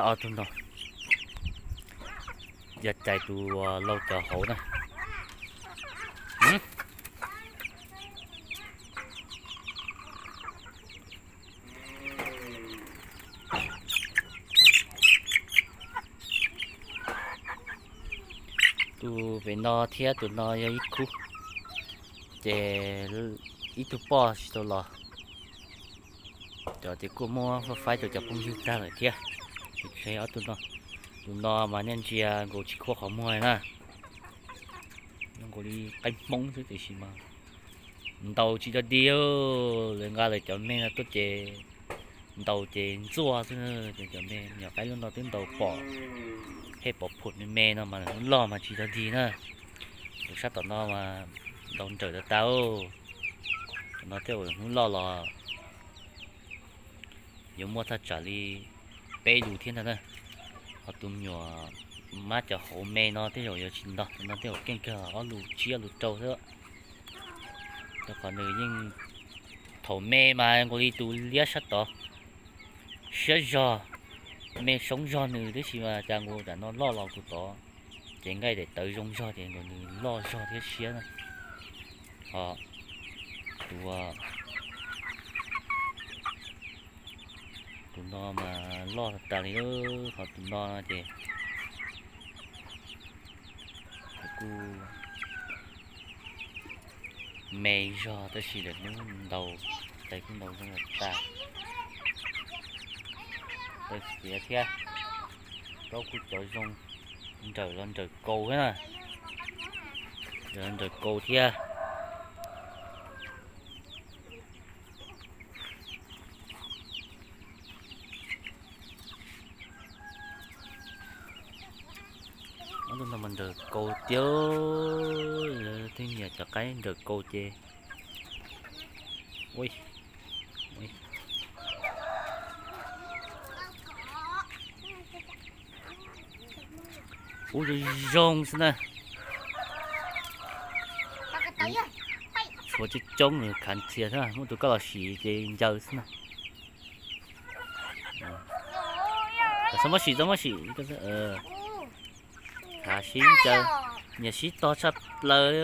Ob tug no, yog cais tus laus cov hauv na. Tus pem no thiab tus no yog ib khub, ces ib tug poj tsis tau los. Cov ces kuj muab faib rau cov phooj ywg tag lawm thiab. Ces ob tug no, tus no mas nej ntsia nkaus tsis khuam qhov muag li na, zoo nkaus li qaib Hmoob xwb tiam sis mas ntaus tsis dog dig. Lawv nqa lawv cov me no tuaj ces ntaus ces ntxuaj xwb. Ces cov me nyuam qaib lub no twb ntaus pom, phem pom phum me me no mas lawv hnub loj mas tsis dog dig na. Tus sab tom no mas ntaus nrawm tas tas. Tom no tej zaum hnub loj los yuav muaj thaj tsam li peb lus thiab ntag na. Ho tus me nyuam mab cov hauv me no tej zaum yuav tsis ntog, no tej zaum keej kawg ob lus tsib ob lus rau xwb. Rau qhov nws yeej, thaum me mas nkaus li tus liab sab tod, siab zog, me soob zog nws tib si mas cas nkaus tam no loj los tus tod ces nqaij daim tawv zoo zog ces nkaus nws loj zog thiab siab na. Ho tus, tus no mas loj tas tas li, ho tus no ces kuj me zog tab sis lawv hnub ntaus, tais kuj ntaus zoo tas, tawv xiav thiab. Plaub kuj cov zoo, nrawm los nrawm kaus thiab na, nrawm kaus thiab. Ob tug no mas nrawm kaus tiag, tej niam cov qaib nrawm kaus ces, ub, zoo zoo xwb na. Tshuav coob coob nws khav ntxhias xwb, muaj tus koj los sim ces ncaws xwb na. Txhob muab sim, txhob muab sim. Khav sib ncaws, nyias sib tog tshaj plaws.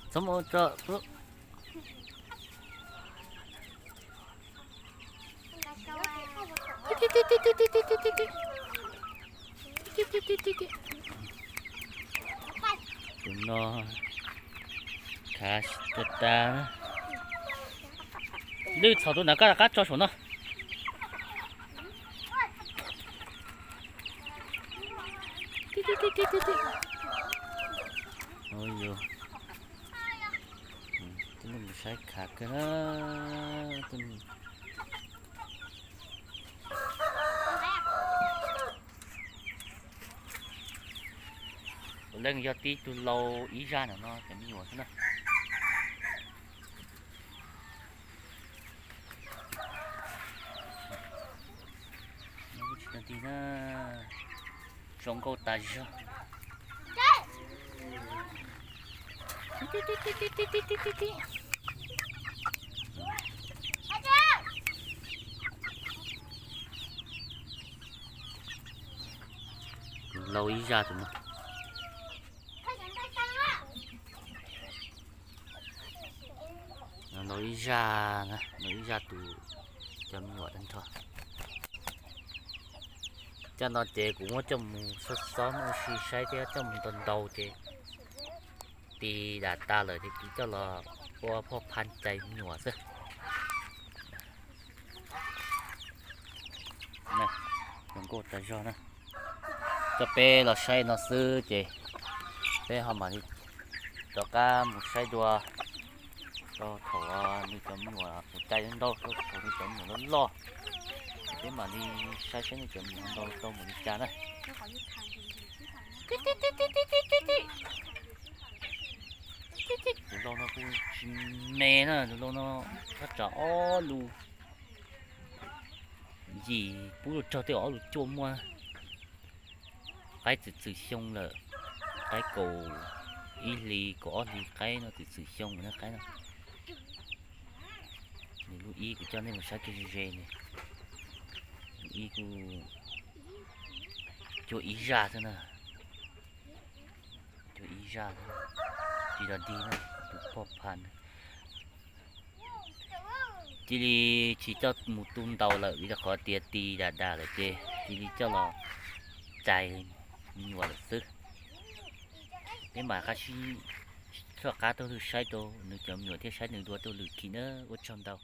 Txhob muab tso. Tus no khav tas tas. Lwj txhaum tus nav koj rov qab tso saum no. Mus saib khav kawg na. Puav leej yog tib tug lau ib zaj ntawm no cov me nyuam xwb na. Zoo nkauj tas zog. Lau ib zaj tus no. Lau ib zaj, lau ib zaj tus cov me nyuam tag nrho. Caj no ces kuv muab coj mus xob xob muab ua si saib thiab coj mus ntaus ntaus ces tis dam tas lawm ces kuv coj los ua phoj phan cais me nyuam xwb. Zoo nkauj tas zog na. Coj peb los saib no xwb ces peb ho mam li rov qab mus saib dua rau thaum nws cov me nyuam mus cai ntau, thaum nws cov me nyuam loj loj, peb mam li saib saib nws cov me nyuam ntau tau mus li cas na. Tus lau no kuj tsis me na, tus lau no thaj tsam ob lus yim pub rau rog tej ob lus cuaj muaj. Qaib txwm txwm xyoo lawm, qaib kaum ib hlis kaum ob hlis qaib no txwm txwm xyoo lawm na qaib no. ib kuv coj nej mus saib kiag ze ze ne. Ib kuj cuag ib zaj xwb na. Cuag ib zaj xwb, tsis los dig na, tus poj pha na. Cia li tsis coj mus tu ntau lawm vim rau qhov tias ti dag dag lawm ces cia li coj los txais me nyuam lawm xwb. Peb mam rov qab tuaj lwm saib rau nws cov me nyuam thiab saib nws dua tuaj lwm khi na. Ua tsaug ntau.